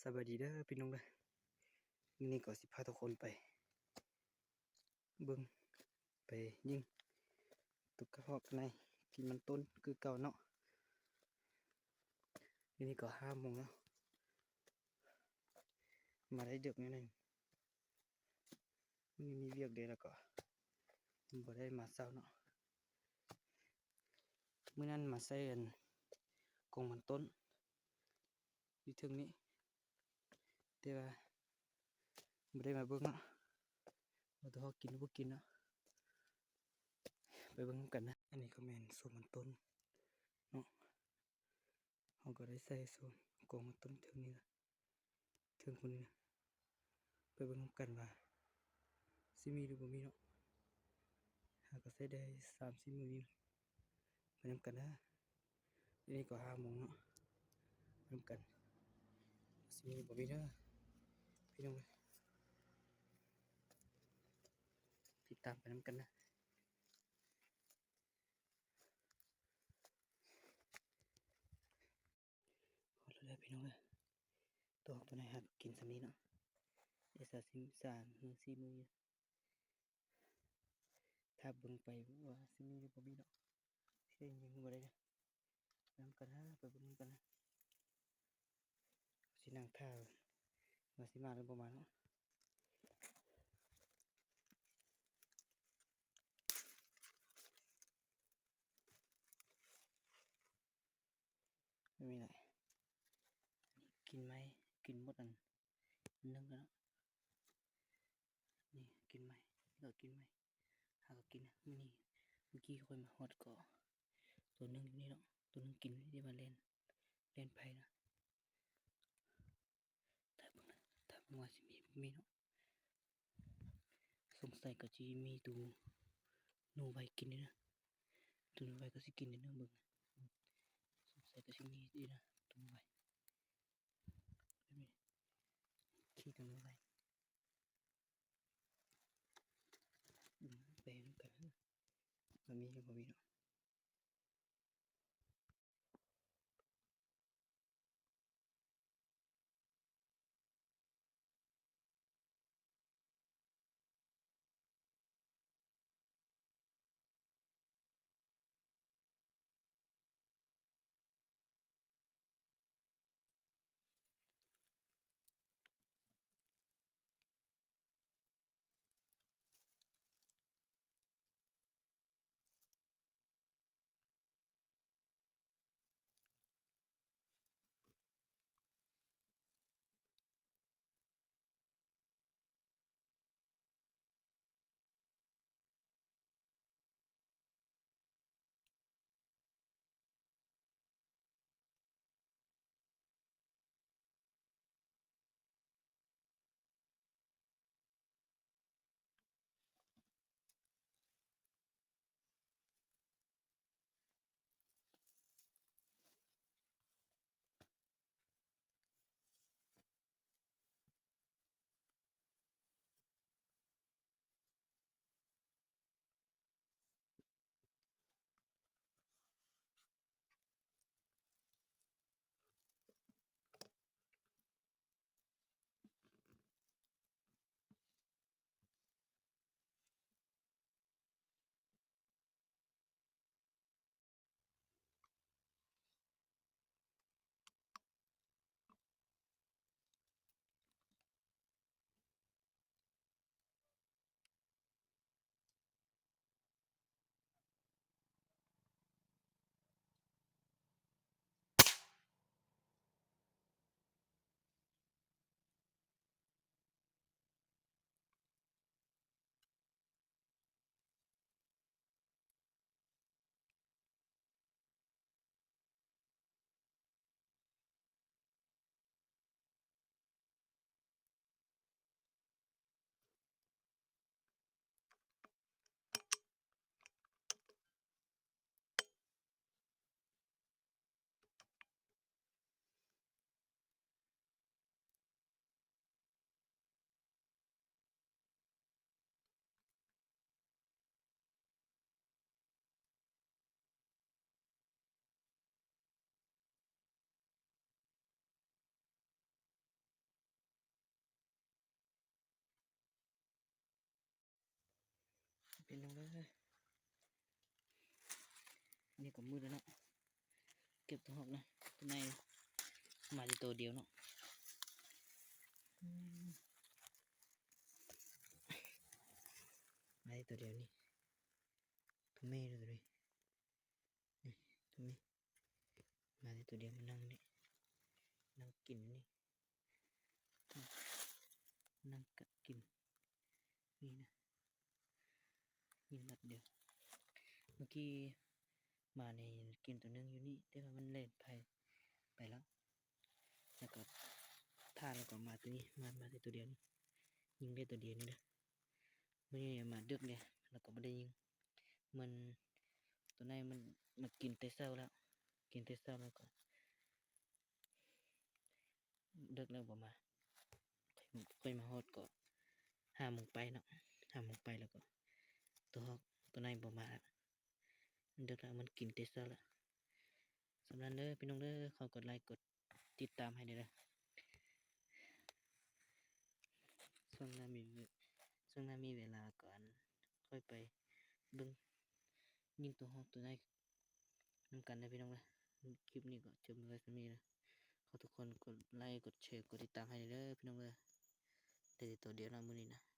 ສະບາຍດີເດີພີ່ນ້ອງເດີ. ມື້ນີ້ກໍຊິພາທຸກຄົນໄປເບິ່ງ ໄປຍິງຕຸກກະຮອກໃນກິນມັນຕົ້ນຄືເກົ່າເນາະ. ດຽວນີ້ກໍຫ້າໂມງແລ້ວ ມາໄດ້ເດິກໜ້ອຍໜຶ່ງ. ມື້ນີ້ມີວຽກເດ້ ແລ້ວກໍບໍ່ໄດ້ມາເຊົ້າເນາະ. ມື້ນັ້ນມາໃສ່ອັນ ກົງມັນຕົ້ນຢູ່ເທິງນີ້ ແຕ່ວ່າບໍ່ໄດ້ມາເບິ່ງເນາະ ວ່າຕົວເຮົາກິນຫຼືບໍ່ກິນເນາະ. ໄປເບິ່ງນຳກັນນະ. ອັນນີ້ກໍແມ່ນສວນມັນຕົ້ນເນາະ. ເຮົາກໍໄດ້ໃສ່ສວນ ກົງມັນຕົ້ນເທິງນີ້ລະ ເທິງພຸ້ນນີ້ນະ. ໄປເບິ່ງນຳກັນວ່າຊິມີຫຼືບໍ່ມີເນາະ. ຫາກໍໃສ່ໄດ້ສາມສີ່ມື້ນີ້ນະ. ໄປນຳກັນເດີ. ດຽວນີ້ກໍຫ້າໂມງເນາະ. ໄປນຳກັນ ຊິມີຫຼືບໍ່ມີເດີພີ່ນ້ອງເອີຍ. ຕິດຕາມໄປນຳກັນນະ. ຮອດແລ້ວເດີພີ່ນ້ອງເອີຍ. ຕົວ ຕົວໃດຫາກໍກິນສ່ຳນີ້ເນາະ. ໄດ້ສາມ ສາມມື້ສີ່ມື້ຢູ່. ຖ້າເບິ່ງໄປວ່າຊິມີຫຼືບໍ່ມີເນາະ. ຊິໄດ້ຍິງບໍ່ໄດ້ເດີ. ນຳກັນນະ ໄປເບິ່ງນຳກັນນະ. ຊິນັ່ງຖ້າວ່າຊິມາຫຼືບໍ່ມາເນາະ. ແບບນີ້ແຫຼະ. ກິນໄມ້ ກິນໝົດອັນໜຶ່ງແລ້ວເນາະ. ນີ້ກິນໄມ້ ນີ້ກໍກິນໄມ້ ຫາກໍກິນ. ມື້ນີ້ ມື້ກີ້ຂ້ອຍມາຮອດກໍ ຕົວໜຶ່ງຢູ່ນີ້ເນາະ. ຕົວໜຶ່ງກິນຢູ່ນີ້ ທີ່ວ່າແລ່ນ ແລ່ນໄປນະ. ຖ້າເບິ່ງນະ ຖ້າເບິ່ງວ່າຊິມີບໍ່ມີເນາະ. ສົງໄສກໍຊິມີໂຕໜູໄວກິນນີ້ນະ. ໂຕໜູໄວກໍຊິກິນນີ້ນະ ເບິ່ງ. ສົງໄສກໍຊິມີນີ້ນະ ໂຕໜູໄວ. ແບບນີ້ ຂີ້ໂຕໜູໄວ. ເບິ່ງ ໄປນຳກັນ ວ່າມີຫຼືບໍ່ມີເນາະ. ພີ່ນ້ອງເອີຍ ນີ້ກໍມືດແລ້ວເນາະ ເກັບຕົວຮອກນະ ຕົວໃນມາແຕ່ໂຕດຽວເນາະ ອືມ ມາແຕ່ໂຕດຽວນີ້ ຕົວແມ່ເດ້ ຕົວນີ້ ນີ້ ຕົວແມ່ ມາແຕ່ໂຕດຽວ ມານັ່ງນີ້ ນັ່ງກິນນີ້ ນັ່ງກັດກິນ ນີ້ນະ ຍິງນັດດຽວ ເມື່ອກີ້ມານີ້ກິນໂຕໜຶ່ງຢູ່ນີ້ ແຕ່ວ່າມັນແລ່ນໄປ ໄປແລ້ວ ແລ້ວກໍຖ້າ ແລ້ວກໍມາໂຕນີ້ ມາ ມາແຕ່ໂຕດຽວນີ້ ຍິງໄດ້ໂຕດຽວນີ້ເດີ ມື້ນີ້ມາເດິກເດ້ ແລ້ວກໍບໍ່ໄດ້ຍິງ ມັນ ໂຕໃນມັນມາກິນແຕ່ເຊົ້າແລ້ວ ກິນແຕ່ເຊົ້າແລ້ວກໍ ເດິກແລ້ວບໍ່ມາ ຂ້ອຍ ຂ້ອຍມາຮອດກໍຫ້າໂມງປາຍເນາະ ຫ້າໂມງປາຍແລ້ວກໍ ໂຕຮອກ ໂຕໃນບໍ່ມາລະ ມັນເດິກແລ້ວ ມັນກິນແຕ່ເຊົ້າລະ ສ່ຳນັ້ນເດີພີ່ນ້ອງເດີ ຂໍກົດໄລກົດຕິດຕາມໃຫ້ແດ່ເດີ ຊ່ວງໜ້າມີ ຊ່ວງໜ້າມີເວລາກໍ ອັນ ຄ່ອຍໄປເບິ່ງຍິງໂຕຮອກໂຕໃນ ນຳກັນເດີພີ່ນ້ອງເດີ ຄລິບນີ້ກໍຈົບໄວ້ສ່ຳນີ້ເດີ ຂໍທຸກຄົນກົດໄລກົດແຊກົດຕິດຕາມໃຫ້ແດ່ເດີພີ່ນ້ອງເດີ ໄດ້ແຕ່ໂຕດຽວນະມື້ນີ້ນະ